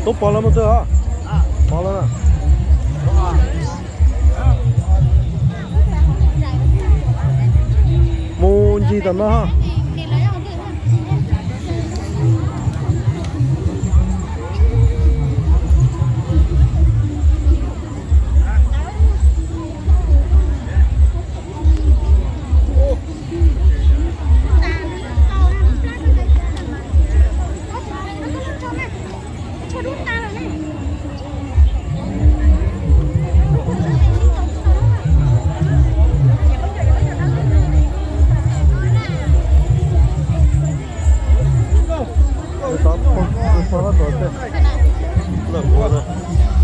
Ub, pov los mus twg os? Pov los na. Mus ncig tom no.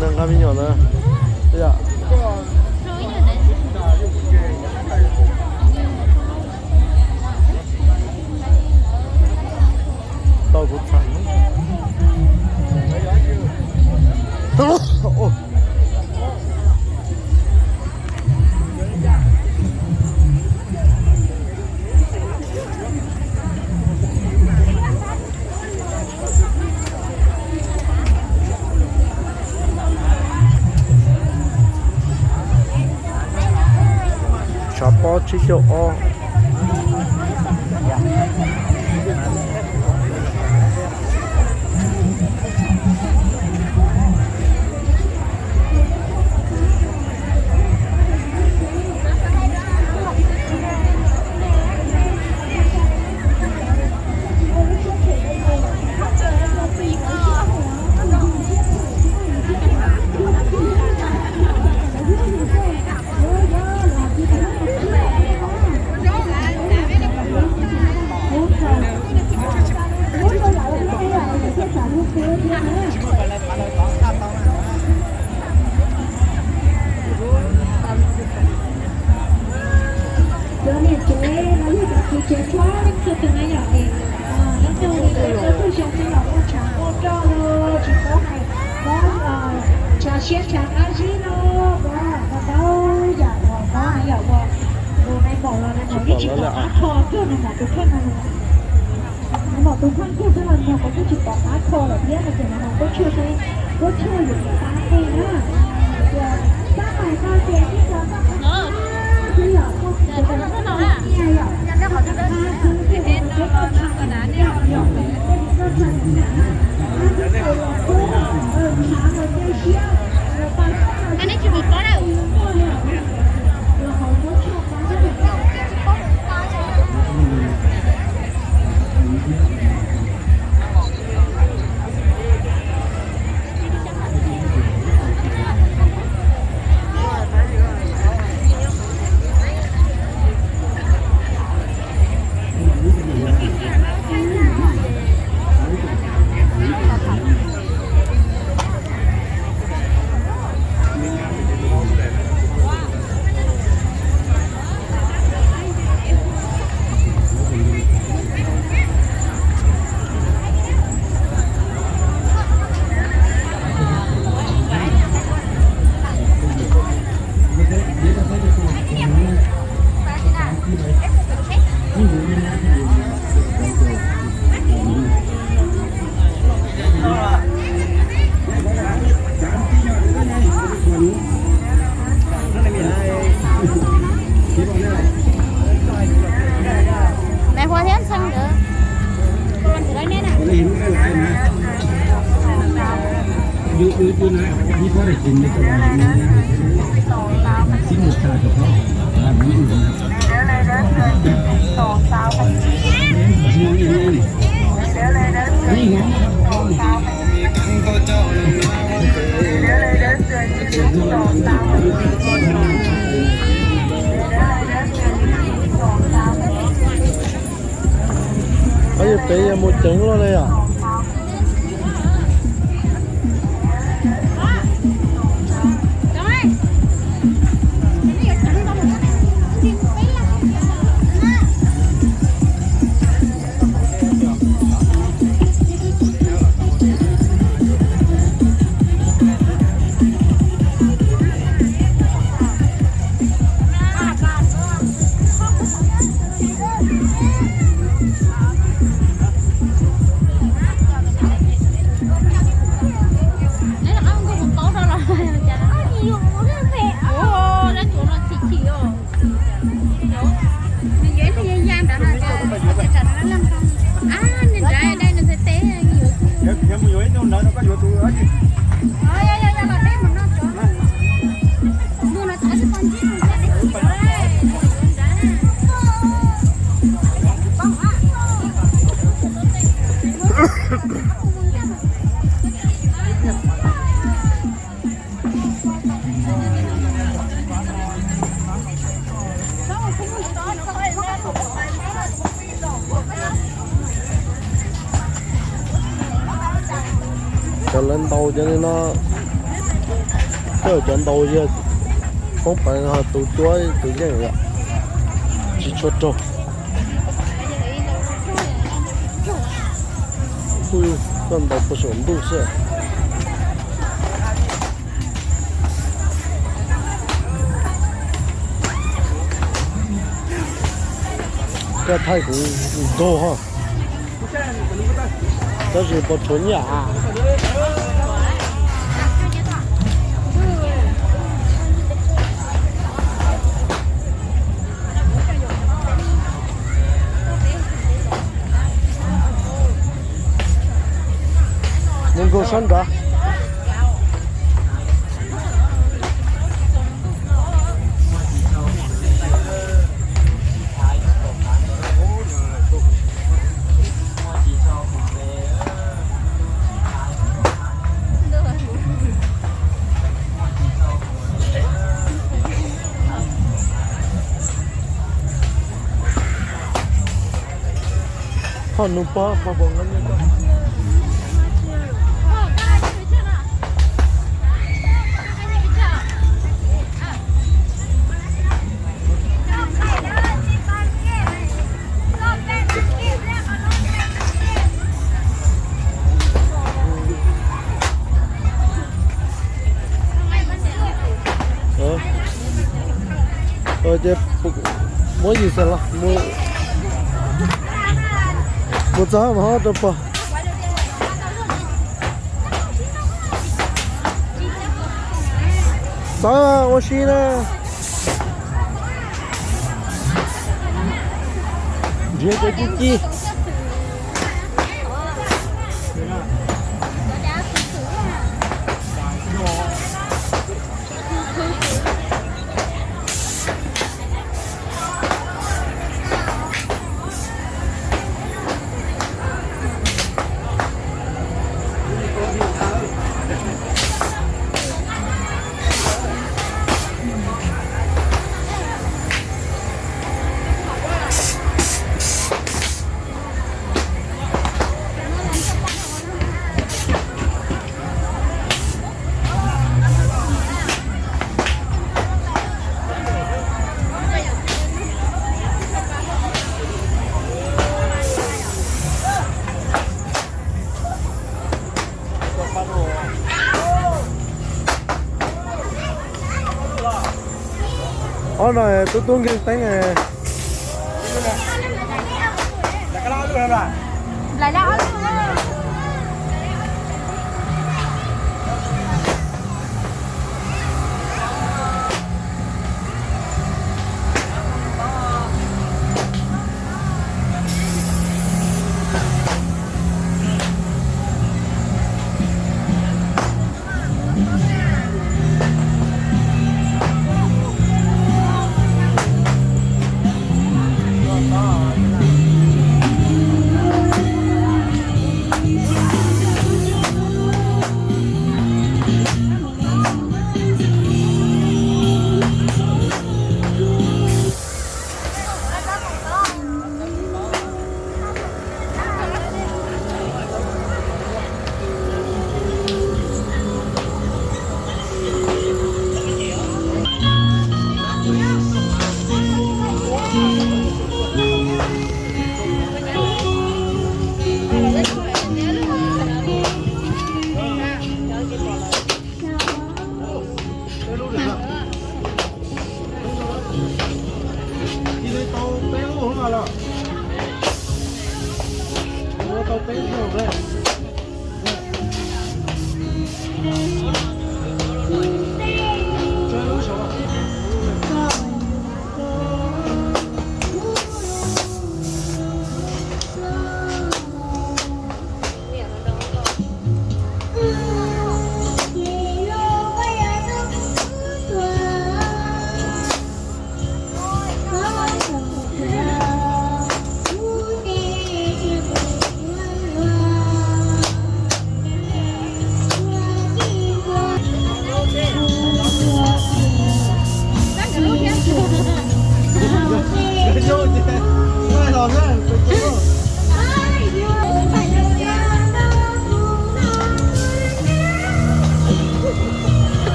Neeg nqa me nyuam ntawd. Tau kuv txham. Tshav pob tsib caug ob. Cov niam tsev los yog cov txiv tsev txhob leej twg na yom, es leej twg li tau tug xyoo xwb los muaj tshav muaj roj los tsis paub hais, muab tshav siab tshav qab zib los muab tau yam uas muab na yom, uas tus nais maum los nais maum yeej tsis pom qab kho kawg, nais maum tus kheej no, nais maum tus kheej kawg xwb los nws kuj tsis pom qab kho lawm thiab no ces nais maum kuj tshwj xeeb, kuj tshwj yus tus pab tej na. Ces tab pais no ces ib co txoj qab xwb yom, txoj qab xwb ces peb tau tshav yom, yom, peb tau tshav na, tshav los tej siab, los tau siab los tsis pom qab muaj li los hauv lub tsho qab. Nais Hua thiab Ntxhee nkawd. Peb yuav mus ceev luaj li yom. Cov lawv ntaus cov no, cov ntaus yog poob peev ho tus cuab tus yeej yom, tsis tshua raug. Koj ntaus puag saum ntuj xwb. Koj thaij kuv nkaug ho. Tab sis puas tshuav nyiaj a? Mus nkaug sab nrad. Ho nug pog, pog puas nqa nyiaj koj? Ces muab yim xees los, mus txog mas ho rau pog. Xav ua si na. Nrhiav cov ci ci. Ob no tub tub nkeeg teeb.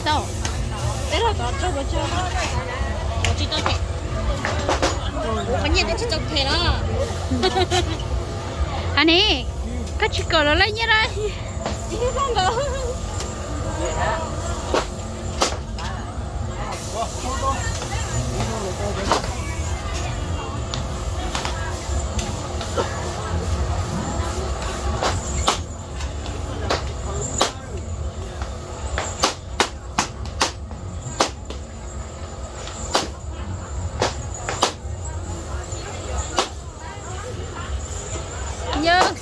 Tau. Teb los tov tso tso. Tsis tau them. Ua nyiaj tsis tau them los. Ani, koj tsis kom los lawv nyiaj na. Yog.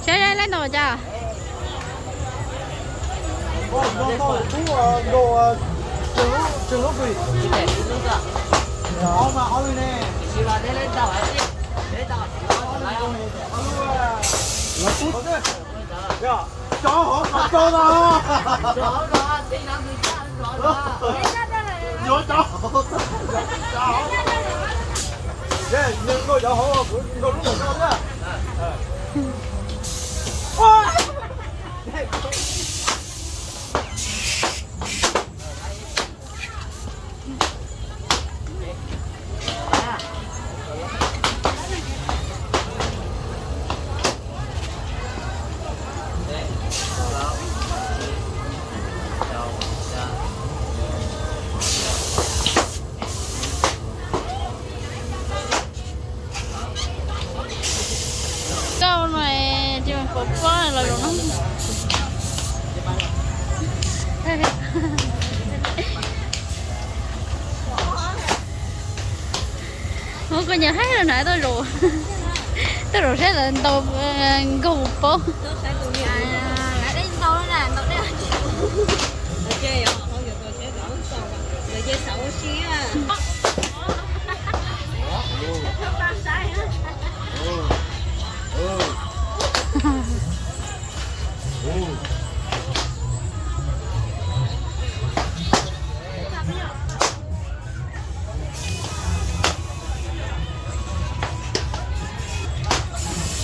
Saib saib leb ntau cas. Cov hauv qhov rau na. Yuav cov hauv, cov hauv. Nws nkaug cov hauv, kuv nkaug lub hauv no thiab. Koj no ces pom pob los zaum no. Ua koj nyiam haib los na, tuaj zaum, tuaj zaum saib lawv ntaus nkaug pob.